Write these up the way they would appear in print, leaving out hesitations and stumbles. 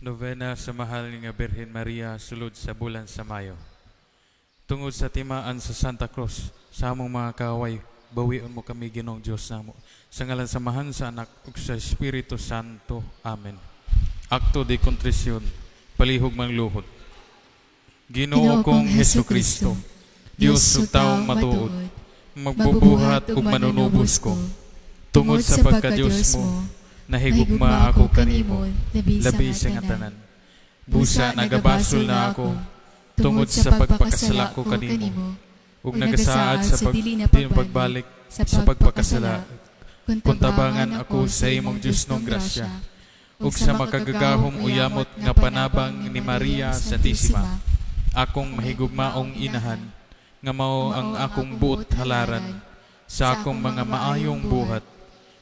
Novena sa Mahal nga Birhen Maria sulod sa bulan sa Mayo. Tungod sa timaan sa Santa Cruz, sa among mga kaaway, bawion mo kami, Ginoong Dios namo. Sa ngalan sa Amahan, sa Anak ug sa Espiritu Santo. Amen. Acto de Contrición. Palihog mangluhod. Ginoo kong Hesus Kristo, Dios ug taong matuod, magbubuhat ug manunubos ko. Tungod sa pagka-Dios mo, nahigugma ako kanimo, labi sa nga tanan. Busa nagabasol na ako tungod sa pagpakasala ko kanimo, ug nagasaad sa pag, di na pagbalik sa pagpakasala. Kun tabangan ako sa imong Diosnong grasya, ug sa makagagahom uyamot nga panabang ni Maria Santissima, akong mahigugmaong inahan, nga mao ang akong buot halaran sa akong mga maayong buhat,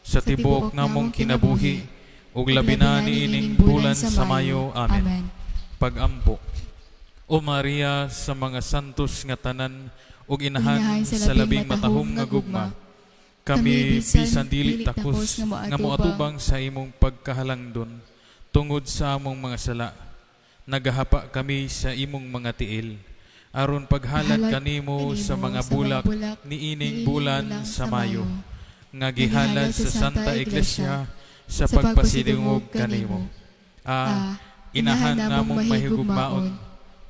sa tibuok namong kinabuhi, ug labi na niining bulan sa Mayo. Amen. Pagampo. O Maria sa mga santos nga tanan ug inahan sa labing matahom nga gugma, kami bisan dili takos nga moatubang sa imong pagkahalangdon tungod sa among mga sala, nagahapa kami sa imong mga tiil aron paghalad kanimo sa mga bulak niining bulan sa Mayo nga gihalad sa Santa Iglesia sa pagpasidungog kanimo. Ah, inahan namong mahigugmaon,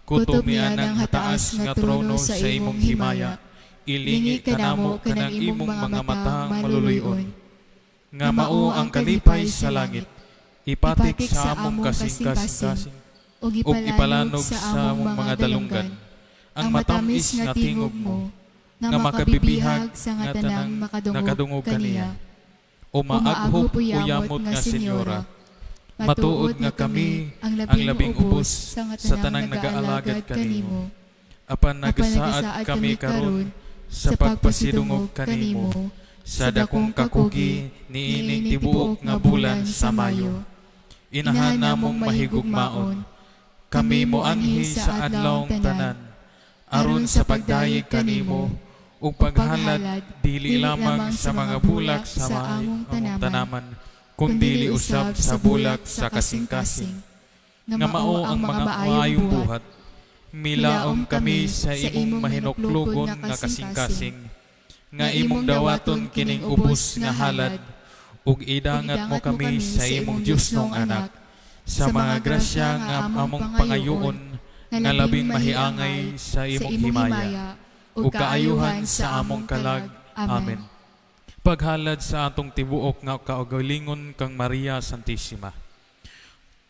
kutob nianang hataas nga trono sa imong himaya, ilingi kanamo kanang imong mga matang maluluy-on, nga mao ang kalipay sa langit, ipatik sa among kasing-kasing ug ug ipalanog sa among mga dalunggan ang matamis nga tingog mo nga makabibihag sa nga nga tanang tanang makadungog nakadungog kaniya. Kaniya. O maaghop uyamot nga Senyora, matuod nga kami ang labing ubos sa tanang nagaalagad kanimo. Apan nagasaad kami karon sa pagpasidungog kanimo sa dakong kakugi niining tibuok nga bulan sa Mayo. Inahan namong mahigugmaon, kami moanhi sa adlawng tanan aron sa pagdayeg kanimo ug paghalad dili lamang sa mga bulak sa among tanaman, kundili usab sa bulak sa kasing-kasing nga mao ang mga maayong buhat. Milaom kami sa imong mahinuklugon nga kasing-kasing nga imong dawaton kining ubos nga halad ug idangat mo kami sa imong Diosnong Anak sa mga grasya nga among pangayoon nga labing mahiangay sa imong himaya ug kaayuhan sa among kalag. Amen. Paghalad sa atong tibuok nga kaugalingon kang Maria Santissima.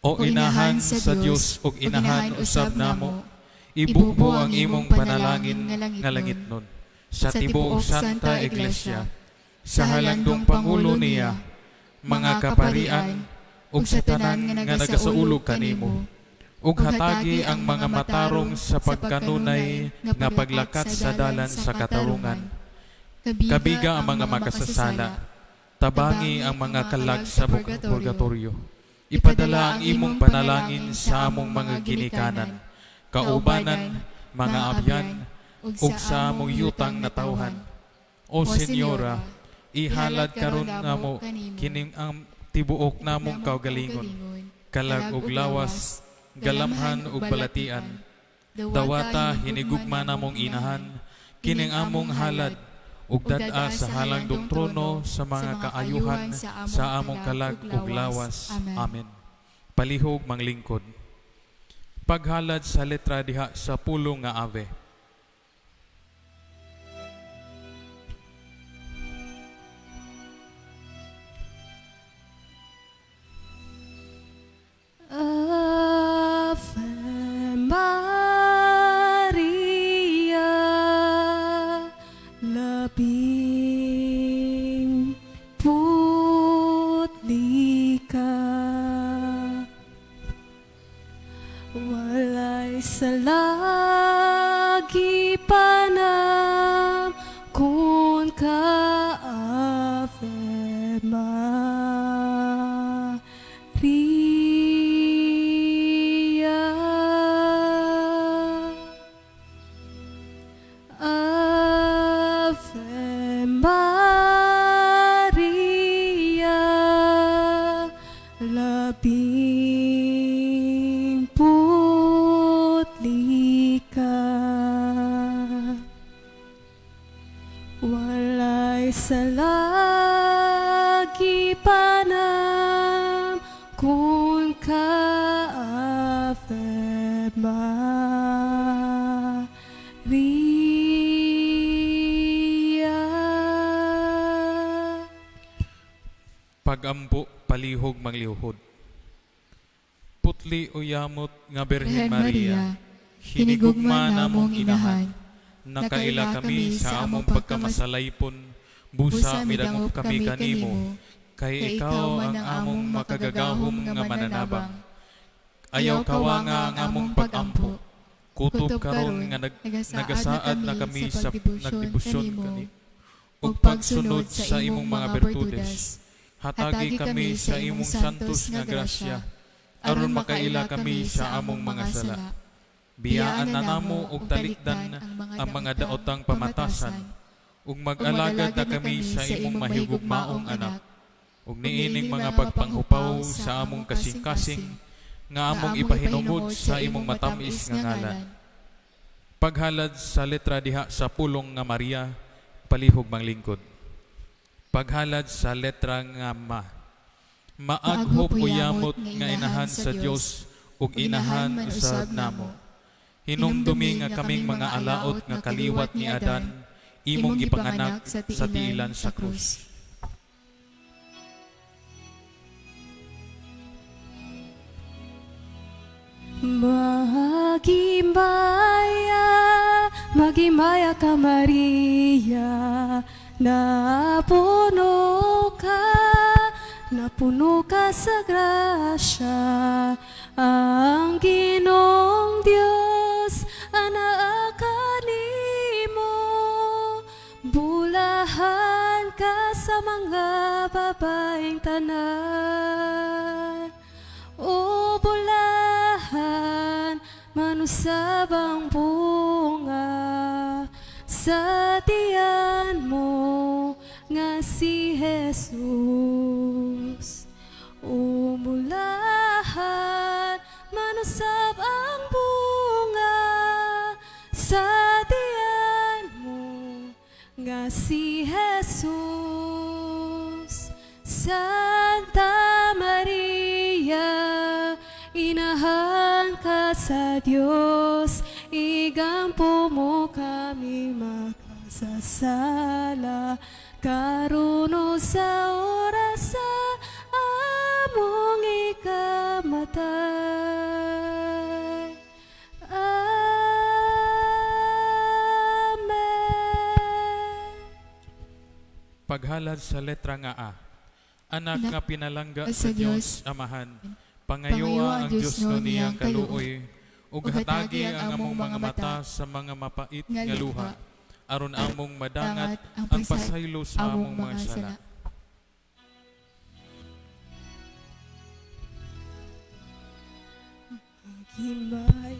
O inahan sa Dios ug inahan usab namo, ibubo ang imong panalangin nga langitnon sa tibuok Santa Iglesia, sa halangdong pangulo niya, mga kaparian, ug sa tanan nga nagasaulog kanimo, ug hatagi ang mga matarong sa pagkanunay nga paglakat sa dalan sa katarungan. Kabiga ang mga makasasala, tabangi ang mga kalag sa purgatorio. Ipadala ang imong panalangin sa among mga ginikanan, kaubanan, mga abyan, ug sa among yutang natawhan. O Senyora, ihalad karon namo kining ang tibuok namong kaugalingon, kalag ug lawas, galamhan ug balatian. Dawata, hinigugma namong inahan, kining among halad ug dad-a sa halangdong trono sa mga kaayuhan sa among kalag ug lawas. Amen. Palihog manglingkod. Paghalad sa letra diha sa pulong nga Ave. Ave Maria, labing putli ka, walay sala gipanam kun ka. Ave Maria. Ave Maria, labing Sa lagipanam kun ka Ave Maria. Pagampo, palihog manglihuhod. Putli o yamot nga Birhen Birhen Maria, Maria, hinigugma hinigugma namong namong inahan, inahan, nakaila nakaila kami kami sa sa among among pagkamasalaypon, busa busa midangop midangop kami kami kanimo, kanimo, kay kay ikaw ikaw ang man ang among among makagagahom makagagahom nga nga mananabang. mananabang. Ayaw Ayaw kawanga kawanga ang ang among among pagampo, pagampo, kutob kutob karon karon nga nagasaad nagasaad na na kami kami sa sa pagdebosyon nagdebosyon kanimo, kani ug ug pagsunod pagsunod sa sa imong imong mga mga bertudes. bertudes. Hatagi Hatagi kami kami sa sa imong imong santos santos nga nga grasya, grasya, aron aron makaila makaila kami kami sa sa among among mga mga sala. sala. Biyaan Biyaan na na namo namo og og talikdan talikdan ang mga ang mga daotang daotang pamatasan, pamatasan, ug ug mag-alagad na mag-alagad na kami kami sa sa imong imong mahigugmaong mahigugmaong anak, anak, ug ug niining niining mga mga pagpanghupaw pagpanghupaw sa sa among among kasing-kasing kasing-kasing, nga nga among among ipahinungod ipahinungod sa sa imong imong matam-is matamis nga nga ngalan. ngalan. Paghalad sa letra diha sa pulong nga Maria, palihog manglingkod. Paghalad sa letra nga Ma. Maaghop Maaghop o o yamot yamot nga nga inahan inahan sa sa Dios Dios, ug ug inahan inahan man usab usab namo. namo. Hinumdumi Hinumdumi nga nga kaming kaming mga mga alaot alaot nga nga kaliwat kaliwat ni ni Adan, Adan, imong imong gipanganak gipanganak sa sa tiilan tiilan sa sa krus. krus. Magimaya, magimaya ka Maria, napuno ka sa grasya, ang Ginoong Dios anaa kanimo, bulahan ka sa mga babaeng tanan. O bulahan, manusab ang bunga sa tiyan mo nga si Jesus. O bulahan, manusab ang bunga sa tiyan mo nga si Jesus. Santa Maria, inahan ka sa Dios, igampo mo kami makasasala, karon ug sa oras sa among ikamatay. Amen. Paghalad sa letra nga A. Anak Anak nga pinalangga sa sa Dios Dios, Amahan, pangayoa pangayoa ang ang Dios Dios no no niyang niyang kaluoy, kaluoy, ug ug hatagi hatagi ang ang among among mga mga mata mata sa mga mapait nga nga luha, luha, aron among madangat dangat ang ang pasay pasaylo sa among among mga mga sala. sala. Himay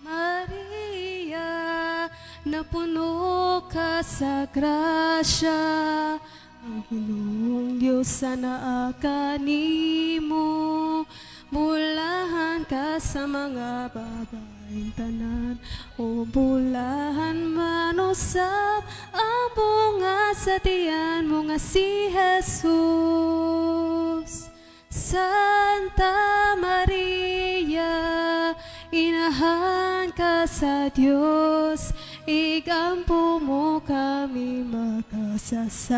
Maria, napuno ka sa grasya, ang Ginoong Diyos anaa kanimo, bulahan ka sa mga babaeng tanan, o bulahan man usab ang bunga sa tiyan mo nga si Jesus. Santa Maria, inahan ka sa Dios, igampo mo kami makasasala,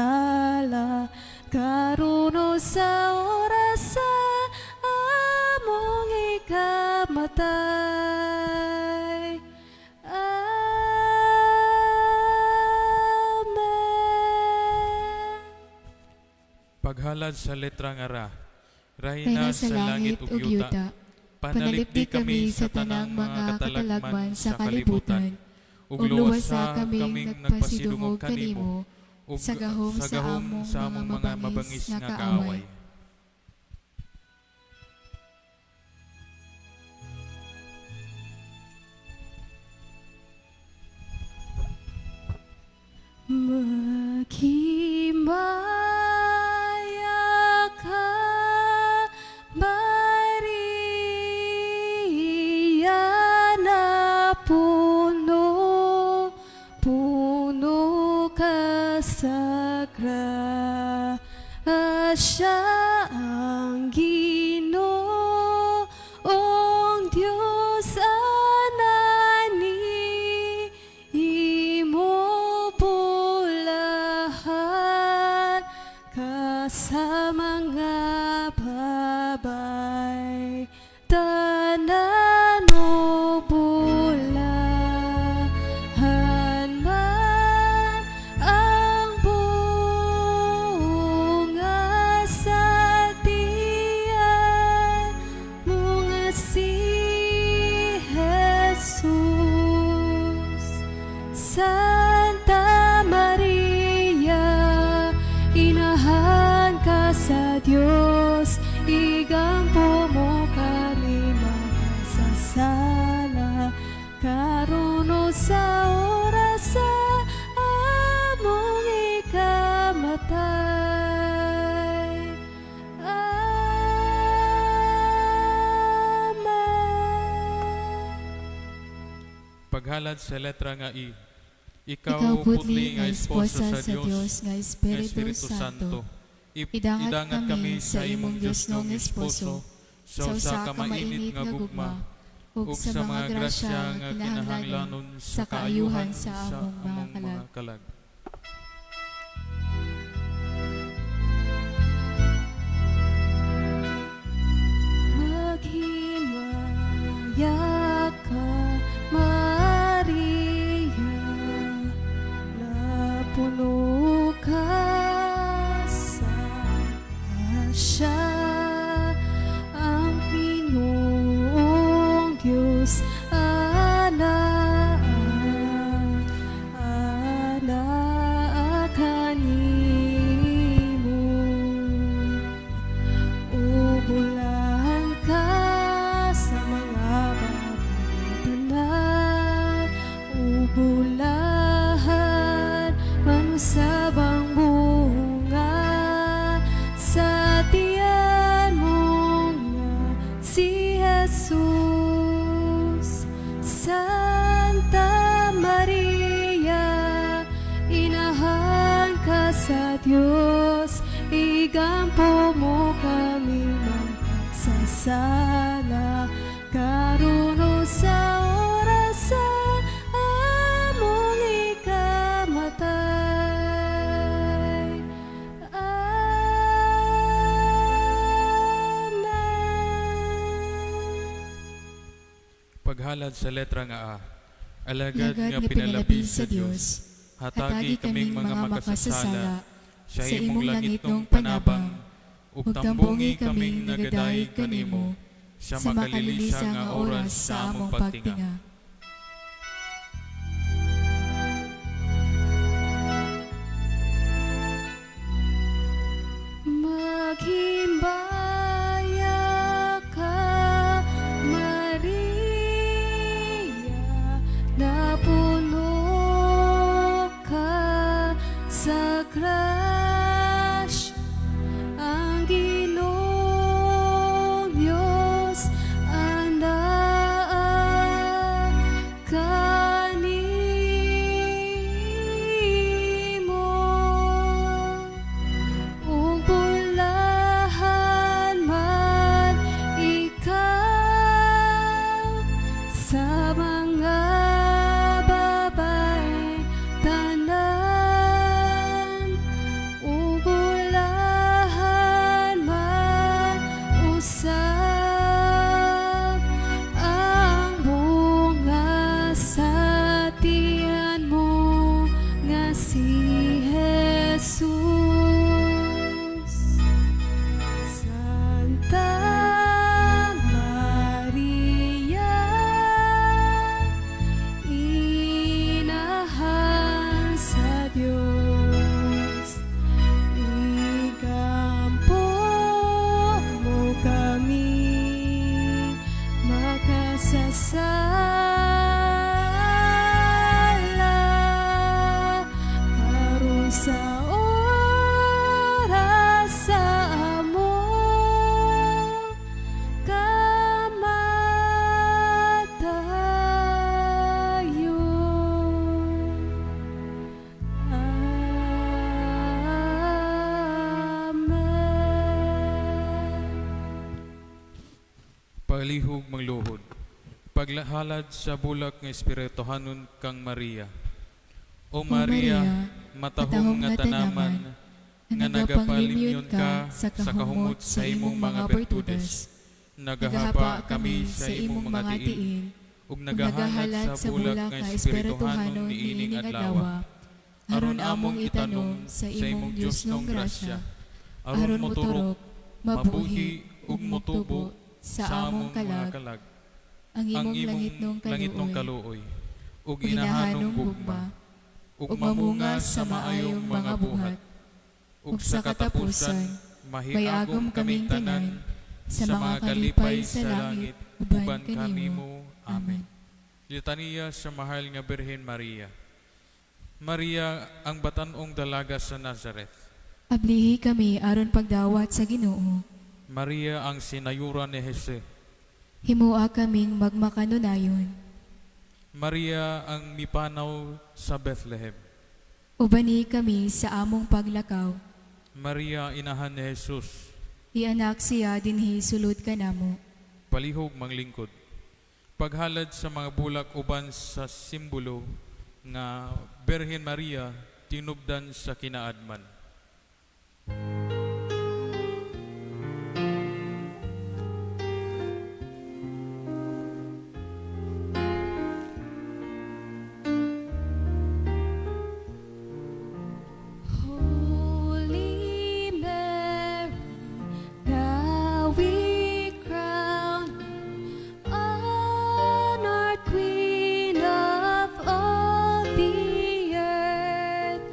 karon ug sa oras sa among ikamatay. Amen. Paghalad sa letra nga Ra. Rayna Rayna sa langit ug yuta, panalipdi panalipdi kami sa tanang mga katalagman sa kalibutan, ug ug luwasa luwasa kaming kaming nagpasidungog nagpasidungog kanimo, kanimo ug sa gahom sa sa gahom among sa mga among mga mabangis mabangis nga nga kaaway. kaaway. Maghimaya ka, Maria, na puno, puno ka sa grasya. Grasya ang Ginoong Diyos anani imo, bulahan ka sa mga babaye tanan, o bulahan man ang bunga sa tiyan mo nga si Jesus. Santa Maria, inahan ka sa Dios, igampo mo kami makasasala, karon ug sa oras sa among ikamatay. Amen. Paghalad sa letra nga I. Ikaw, Ikaw putli nga esposo sa Dios nga nga Espiritu Espiritu Santo. Santo. Idangat Idangat kami sa imong Dios nga esposo sa usa ka mainit nga gugma ug sa mga grasya nga kinahanglanon sa kaayuhan sa among mga kalag. Maghimaya ka, Maria, napuno ka sa grasya, ang Ginoong Diyos anaa, anaa kanimo. O bulahan ka sa mga babae tanan, o bulahan man usab ang bunga sa tiyan mo nga si Jesus. Santa Maria, inahan ka sa Dios, igampo mo kami makasasala, karon ug sa oras sa among ikamatay. Amen. Paghalad sa letra nga A. Alagad Alagad nga pinalabi sa Dios, hatagi kaming mga makasasala sa imong langitnong panabang, ug tambungi kaming nagadayeg kanimo sa makalilisa nga oras sa among pagtinga. Maghimaya ka, Maria, napuno ka sa grasya, ang Ginoong Diyos anaa. Palihog mangluhod. Paghalad sa bulak nga espirituhanon kang Maria. O O Maria, Maria, matahom nga tanaman, nga nagapalimyon ka sa kahumot sa imong mga bertudes. Nagahapa kami sa imong mga tiil, ug nagahalad sa bulak nga espirituhanon niining adlaw. Aron among itanom sa imong Diosnong grasya, aron moturok, mabuhi ug motubo sa among mga kalag, kalag, ang ang imong imong langitnong langitnong kaluoy, kaluoy, ug ug inahanong inahanong gugma, gugma, ug ug mamunga sa maayong mga buhat, ug sa katapusan mahiagom kaming tanan sa mga kalipay sa langit uban kanimo. Amen. Litaniya sa Mahal nga Birhen Maria. Maria, ang batan-ong dalaga sa Nazareth. Ablihi kami aron pagdawat sa Ginoo. Maria, ang sinayuran ni Jose. Himua kaming magmakanunayon. Maria, ang mipanaw sa Bethlehem. Ubani kami sa among paglakaw. Maria, inahan ni Jesus. Ianak siya dinhi sulod kanamo. Palihog manglingkod. Paghalad sa mga bulak uban sa simbolo nga Birhen Maria tinubdan sa kinaadman. Holy Mary, now we crown you honored Queen of all the earth.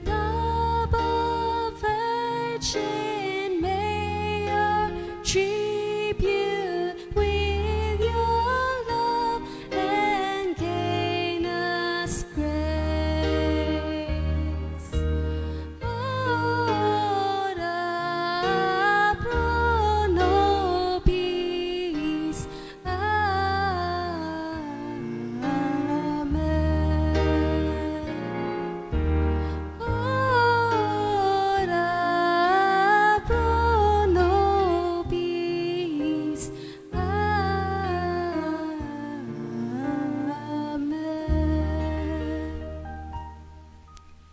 Noble Virgin, may our tribute with your love and gain us grace. Ora pro nobis. Amen. Ora pro nobis. Amen.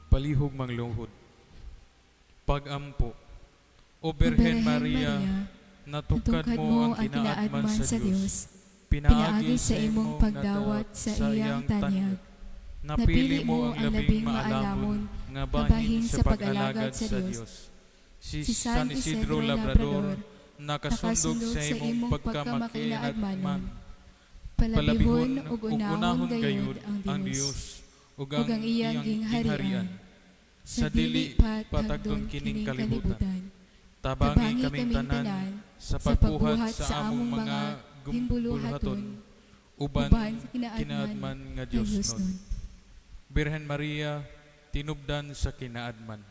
Palihog mangluhod. Pagampo. O Birhen Maria, natugkad mo ang kinaadman sa Dios. Pinaagi sa imong pagdawat sa iyang tanyag. Napili mo ang labing maalamon nga bahin sa pag-alagad sa Dios. Si Si San Isidro Labrador, nakasundog sa imong pagkamakiladman. Palabihon ug unahon gayud ang Dios ug ug ang iyang gingharian sa dili patagdon kining kalibutan. Tabangi kaming tanan sa pagbuhat sa among mga gimbuluhaton gimbuluhaton uban uban kinaadman nga nga Dios Dios nun. nun. Birhen Maria, tinubdan sa kinaadman.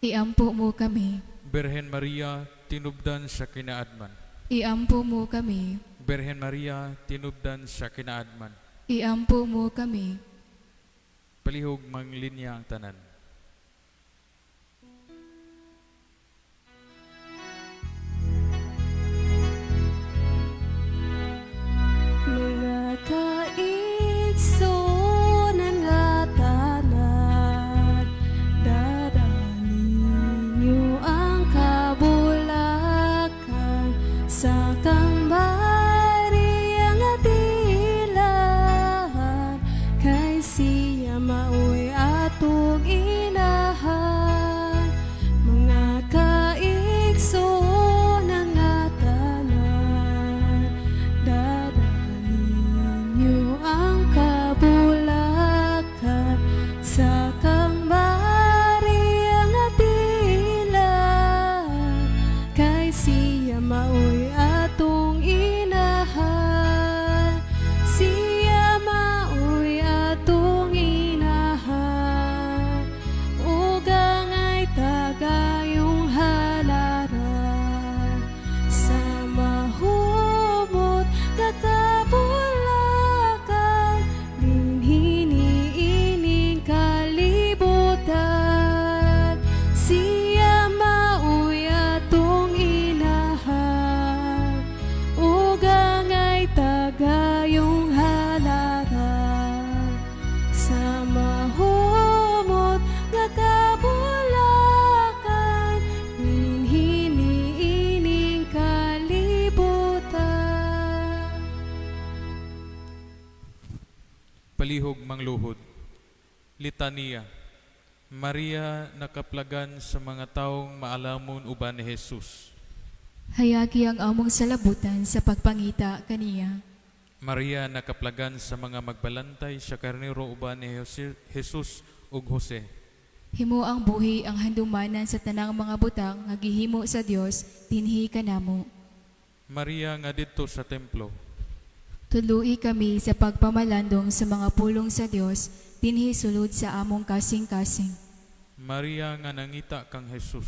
Iampo mo kami. Birhen Maria, tinubdan sa kinaadman. Iampo mo kami. Birhen Maria, tinubdan sa kinaadman. Iampo mo kami. Palihog manglinya ang tanan. Mga kaigsunan nga tanan, dada ninyo ang kabulakan sa kang Maria nga tilahan, kay siya maoy atong inahan. Mga kaigsunan nga tanan, dada ninyo ang kabulakan sa kang Maria nga tilahan, kay siya maoy atong inahan. Siya maoy atong inahan. Palihog mangluhod. Litanya. Maria nakaplagan sa mga taong maalamon uban ni Jesus. Hayagi ang among salabutan sa pagpangita kaniya. Maria nakaplagan sa mga magbalantay sa karnero uban ni Jesus ug Jose. Himo ang buhi ang handumanan sa tanang mga butang nga gihimo sa Dios dinhi kanamo. Maria nga didto sa templo. Tudloi kami sa pagpamalandong sa mga pulong sa Dios dinhi sulod sa among kasing-kasing. Maria nga nangita kang Jesus.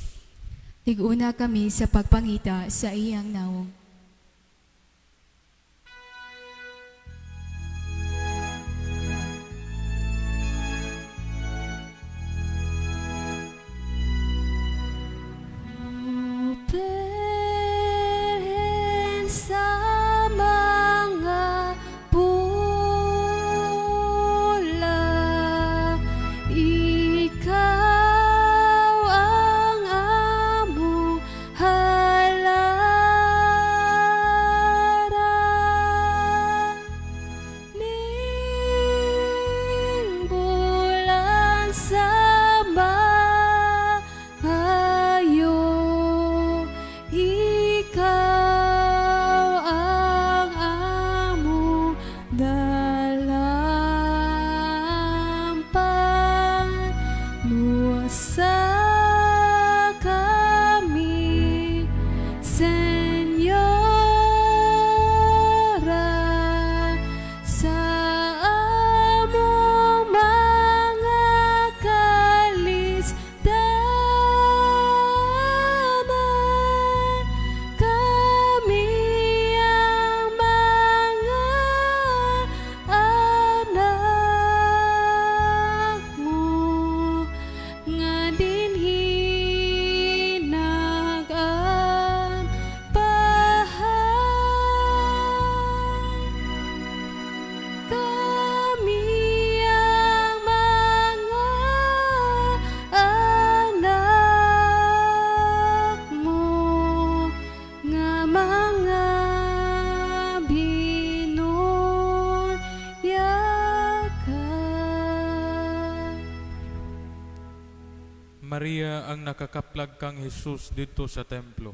Tig-una kami sa pagpangita sa iyang nawong. O Birhen sa mga pula, ikaw ang among halaran. Ning bulan sa maayo, ikaw ang among dalampan. Luwasa kami, Senyora, sa among mga kalisdanan. Kami ang mga anak mo nga dinhi nag-ampahan. Kami ang mga anak mo nga mga binunyagan. Maria ang nakakaplag kang Jesus didto sa templo.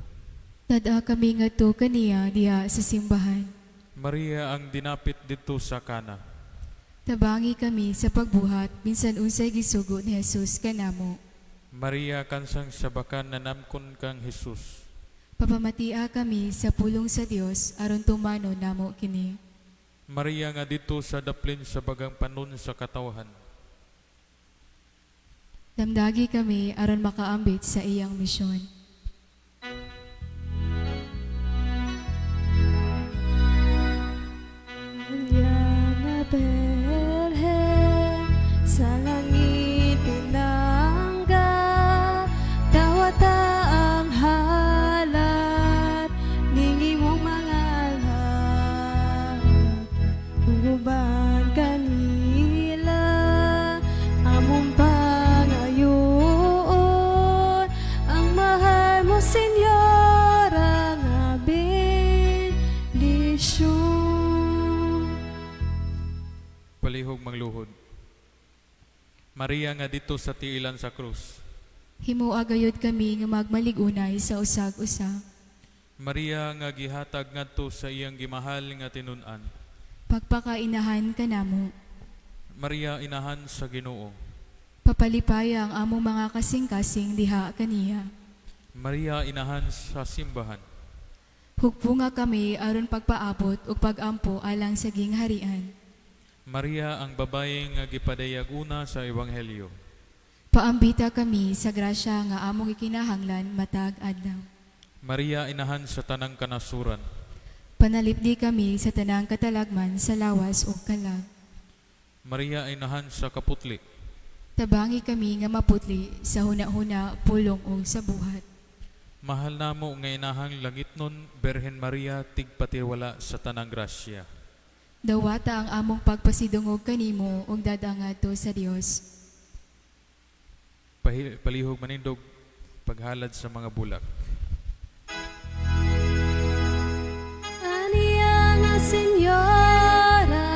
Tad-a kami ngadto kaniya diha sa simbahan. Maria ang dinapit didto sa Kana. Tabangi kami sa pagbuhat bisan unsay gisugo ni Jesus kanamo. Maria kansang sabakan nanamkon kang Jesus. Papamatia kami sa pulong sa Dios aron tumano namo kini. Maria nga didto sa daplin sa bagang panon sa katawhan. Damdagi kami aron makaambit sa iyang misyon. Anya nga Birhen sa langit pinangga, dawata ang halad ning imong mga alagad. Uban kanila among pangayoon ang mahal mo, Senyora, nga bendisyon. Palihog mangluhod. Maria nga didto sa tiilan sa krus. Himoa gayud kami nga magmalig-unay sa usag-usa. Maria nga gihatag ngadto sa iyang gimahal nga tinun-an. Pagpakainahan kanamo. Maria inahan sa Ginoo. Papalipaya ang among mga kasing-kasing diha kaniya. Maria inahan sa simbahan. Hugpunga kami aron pagpaabot ug pagampo alang sa gingharian. Maria ang babaye nga gipadayag una sa Ebanghelyo. Paambita kami sa grasya nga among ikinahanglan matag adlaw. Maria inahan sa tanang kanasuran. Panalipdi kami sa tanang katalagman sa lawas ug kalag. Maria inahan sa kaputli. Tabangi kami nga maputli sa huna-huna, pulong ug sa buhat. Mahal namo nga inahang langitnon, Birhen Maria, tigpatiwala sa tanang grasya. Dawata ang among pagpasidungog kanimo ug dad-a ngadto sa Dios. Palihog manindog paghalad sa mga bulak. Aniya nga Senyora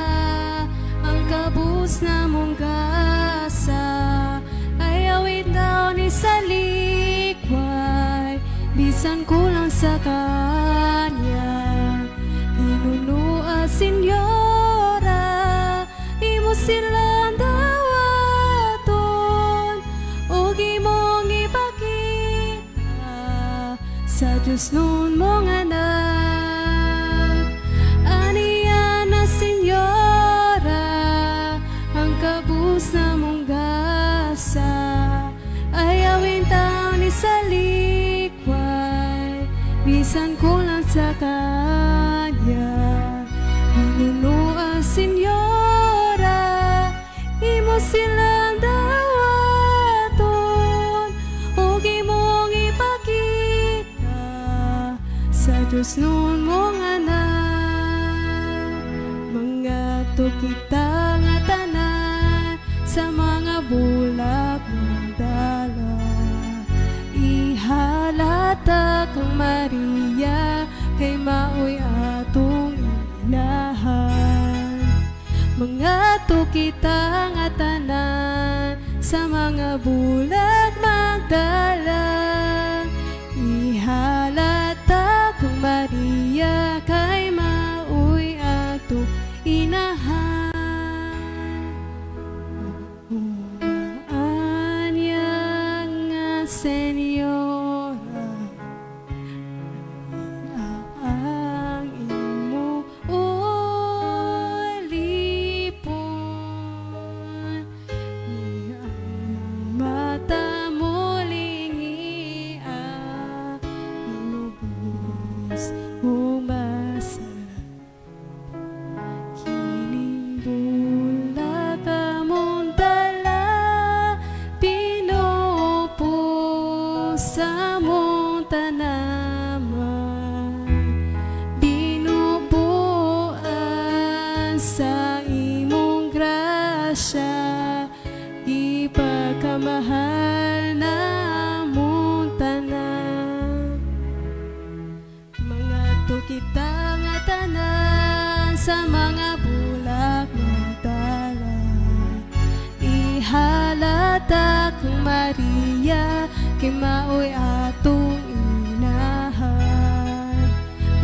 ang kabusong Bisan kulang sa kanya. Hinunua, Senyora, imo silang dawaton ug imong ipakita sa Diyos nun mong anak. Aniya na, Senyora, ang kabus na mong gasa. Ayaw taon ni sa likway, bisan kulang sa kanya. Hinunua, Senyora, imo silang dawaton ug imong ipakita sa Diyos nun mong anak. Mangadto kita nga tanan sa mga bulak magdala. Ihalata kang Maria kay maoy atong inahan. Mangadto kita nga tanan sa mga bulak magdala. Ihalata kang Maria kay maoy atong inahan. Anya nga Senyora, ang imo ulipon, ang mata mo lingia, inubos umasa. Kining bulak among dala, pinupos sa among tanaman, binubuan sa imong grasya, gipagkamahal na among tanan. Mangadto kita nga tanan sa mga bulak magdala. Ihalata kang Maria kay maoy atong inahan.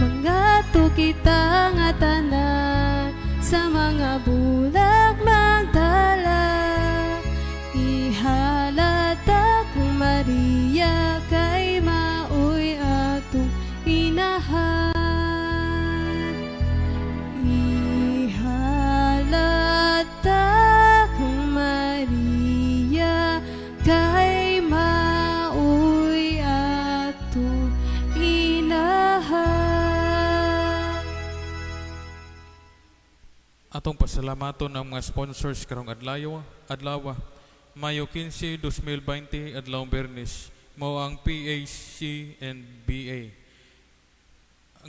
Mangadto kita nga tanan sa mga bulak magdala. Ihalata kang Maria kay maoy atong inahan. Ihalata kang Maria kay maoy atong inahan. Atong pasalamaton ang mga sponsors karong adlaw, adlaw Mayo 15, 2020, adlaw Biyernes, mao ang PAC and BA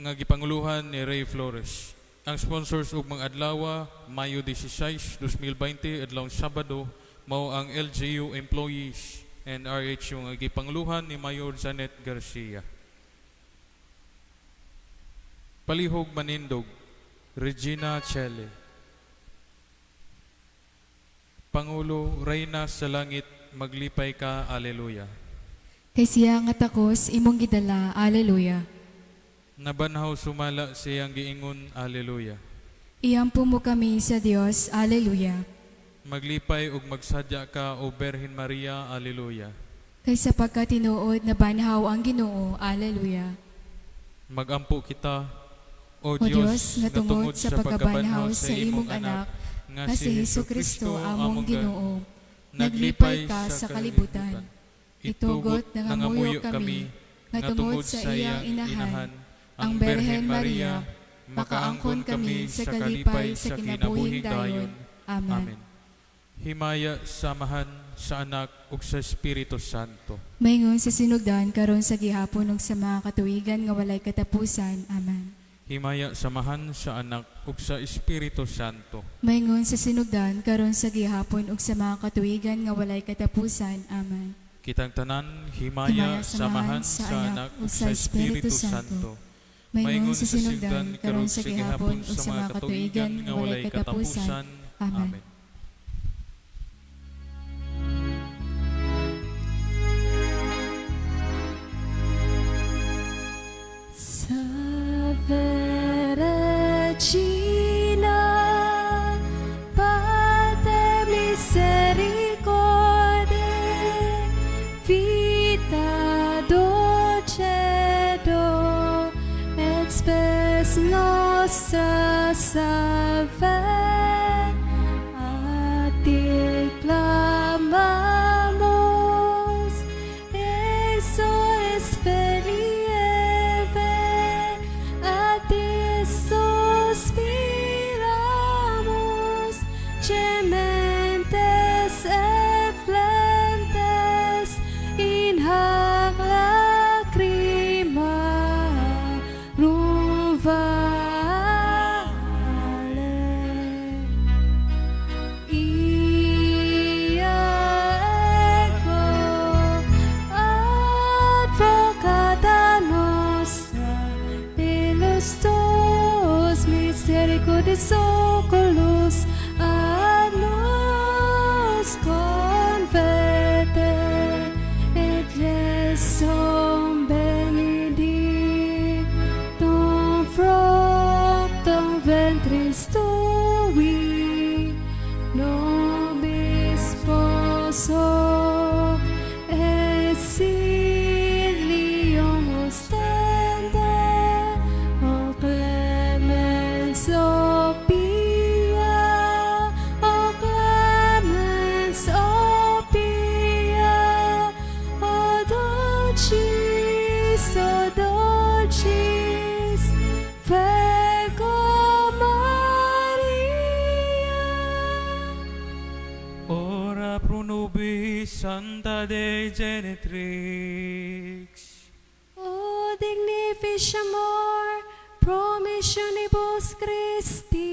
nga gipanguluhan ni Ray Flores. Ang sponsors ug mga adlaw Mayo 16, 2020, adlaw Sabado, mao ang LGU employees and RHU nga gipanguluhan ni Mayor Janet Garcia. Palihog manindog, Regina Chele. Pangulo, Reyna sa langit, maglipay ka, Alleluia. Kay siya nga takos imong gidala. Alleluia. Nabanhaw sumala siyang giingon, Alleluia. Iampo mo kami sa Dios. Alleluia. Maglipay ug magsadya ka, O Birhen Maria, Alleluia. Kay sa pagkatinuod nabanhaw ang Ginoo. Alleluia. Magampo kita, O O Dios, nga tungod sa pagkabanhaw sa imong anak, nga si Hesus Kristo among Ginoo, naglipay ka sa kalibutan. Itugot nangamuyo kami, nga tungod sa iyang inahan, ang Birhen Maria, makaangkon kami sa kalipay sa kinabuhing dayon. Amen. Amen. Himaya sa Amahan, sa Anak, ug sa Espiritu Santo. Maingon sa sinugdan karon sa gihapon ug sa mga katuigan nga walay katapusan. Amen. Himaya sa Amahan, sa Anak, ug sa Espiritu Santo. Maingon sa sinugdan karon sa gihapon ug sa mga katuigan nga walay katapusan. Amen. Kitang tanan, himaya sa Amahan, sa Anak, ug sa Espiritu Santo. Maingon sa sinugdan karon sa gihapon ug sa mga katuigan nga walay katapusan. Amen. Amen. Salve Regina, Pater misericordiae, vita dulcedo, et spes nostra, salve. A ti clamamus, exules filii Aevae, a ti suspiramus, gementes et flentes in hac lacrimarum valle. Ia ego advocata nostra, illos tuos misericordes oculos ad nos converte, et Iesum benedictum fructum ventris tui, nobis post hoc exilium ostende. O clemens, O pia, O clemens, O pia, O dulcis, O dulcis Virgo Maria. Ora pro nobis, Santa Dei Genetrix. O dignificiamur promissionibus Christi.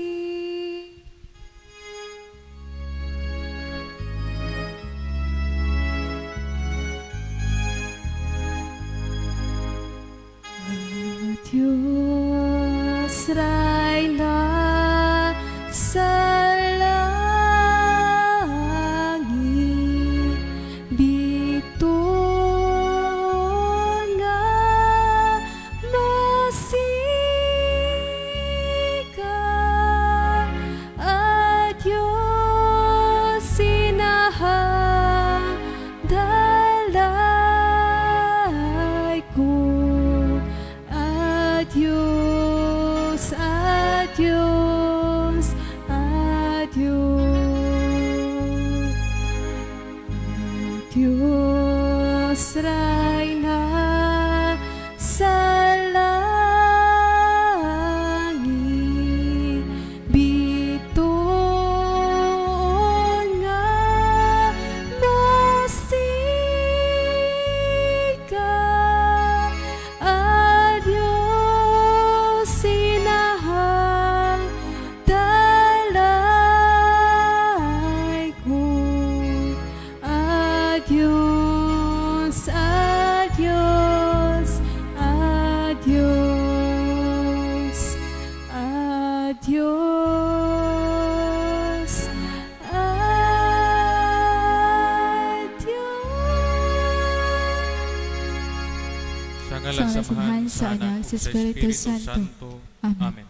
Dios Reina sa langit, bituon nga masika, at Diyos sinahang dalay ko. Adios, adios, adios. Dios Reina sa langit, bituon nga masika, Adios sinahang dalay ko. Adios, adios, adios, adios, adios. Sa ngalan Sa sa Amahan, sa sa Anak, Anak, sa Espiritu Santo. Amen. Amen.